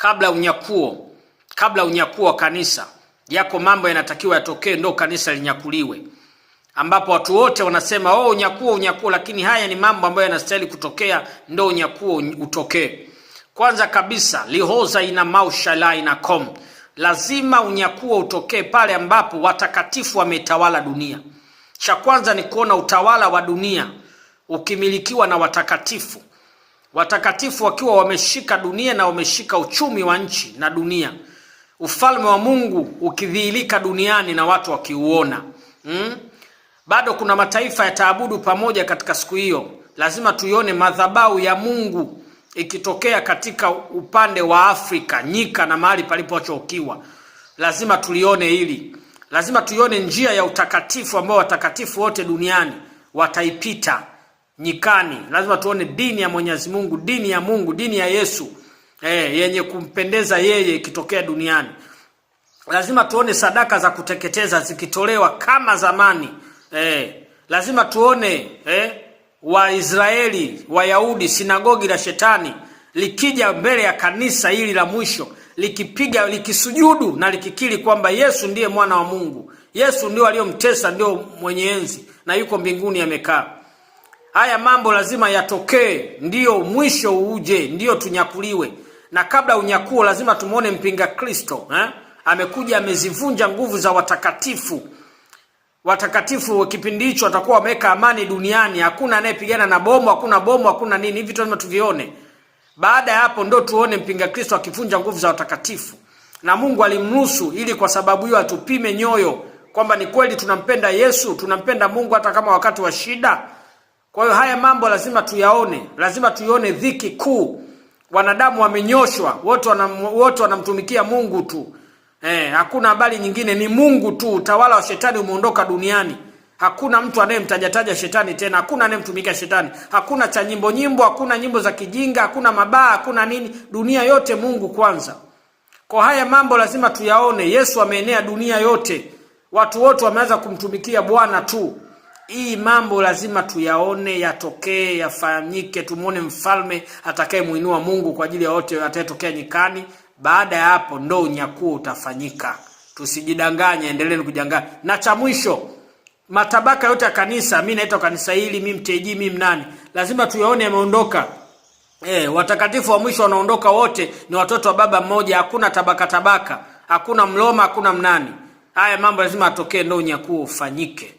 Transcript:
Kabla unyakuo, kabla unyakuo wa kanisa, yako mambo yanatakiwa yatokee, ndo kanisa linyakuliwe, ambapo watu wote wanasema oh, unyakuo unyakuo, lakini haya ni mambo ambayo yanastahili kutokea, ndo unyakuo utokee. Kwanza kabisa, lihoza ina maushala ina com, lazima unyakuo utokee pale ambapo watakatifu wametawala dunia. Cha kwanza ni kuona utawala wa dunia ukimilikiwa na watakatifu, watakatifu wakiwa wameshika dunia na wameshika uchumi wa nchi na dunia, ufalme wa Mungu ukidhihirika duniani na watu wakiuona. Bado kuna mataifa yataabudu pamoja katika siku hiyo. Lazima tuione madhabahu ya Mungu ikitokea katika upande wa Afrika, nyika na mahali palipoachwa ukiwa. Lazima tulione hili, lazima tuione njia ya utakatifu ambao watakatifu wote duniani wataipita nyikani. Lazima tuone dini ya Mwenyezi Mungu, dini ya Mungu, dini ya Yesu yenye kumpendeza yeye ikitokea duniani. Lazima tuone sadaka za kuteketeza zikitolewa kama zamani. Lazima tuone Waisraeli, Wayahudi, sinagogi la shetani likija mbele ya kanisa hili la mwisho likipiga, likisujudu na likikiri kwamba Yesu ndiye mwana wa Mungu, Yesu ndio aliyomtesa, ndio mwenye enzi na yuko mbinguni amekaa. Haya mambo lazima yatokee, ndiyo mwisho uje, ndiyo tunyakuliwe. Na kabla unyakuo lazima tumuone mpinga Kristo eh? Amekuja amezivunja nguvu za watakatifu. Watakatifu wa kipindi hicho watakuwa wameweka amani duniani, hakuna anayepigana na bomu, hakuna bomu, hakuna nini. Hivi lazima tuvione. Baada ya hapo ndo tuone mpinga Kristo akivunja nguvu za watakatifu, na Mungu alimruhusu ili kwa sababu hiyo atupime nyoyo kwamba ni kweli tunampenda Yesu, tunampenda Mungu hata kama wakati wa shida. Kwa hiyo haya mambo lazima tuyaone, lazima tuione dhiki kuu. Wanadamu wamenyoshwa wote, wote wanamtumikia Mungu tu. Hakuna habari nyingine, ni Mungu tu. Utawala wa shetani umeondoka duniani. Hakuna mtu anayemtajataja shetani tena, hakuna anayemtumikia shetani, hakuna cha nyimbo nyimbo, hakuna nyimbo za kijinga, hakuna mabaa, hakuna nini. Dunia yote Mungu kwanza. Kwa haya mambo lazima tuyaone. Yesu ameenea dunia yote, watu wote wameanza kumtumikia Bwana tu. Hii mambo lazima tuyaone, yatokee, yafanyike, tumuone mfalme atakayemuinua Mungu kwa ajili ya wote atakayetokea nyikani. Baada ya hapo ndo unyakuo utafanyika. Tusijidanganye, endeleeni kujanganya. Na cha mwisho, matabaka yote ya kanisa, mi naitwa kanisa hili, mi mteji, mi mnani, lazima tuyaone yameondoka. Watakatifu wa mwisho wanaondoka wote, ni watoto wa baba mmoja. Hakuna tabaka tabaka, hakuna mloma, hakuna mnani. Haya mambo lazima atokee, ndo unyakuo ufanyike.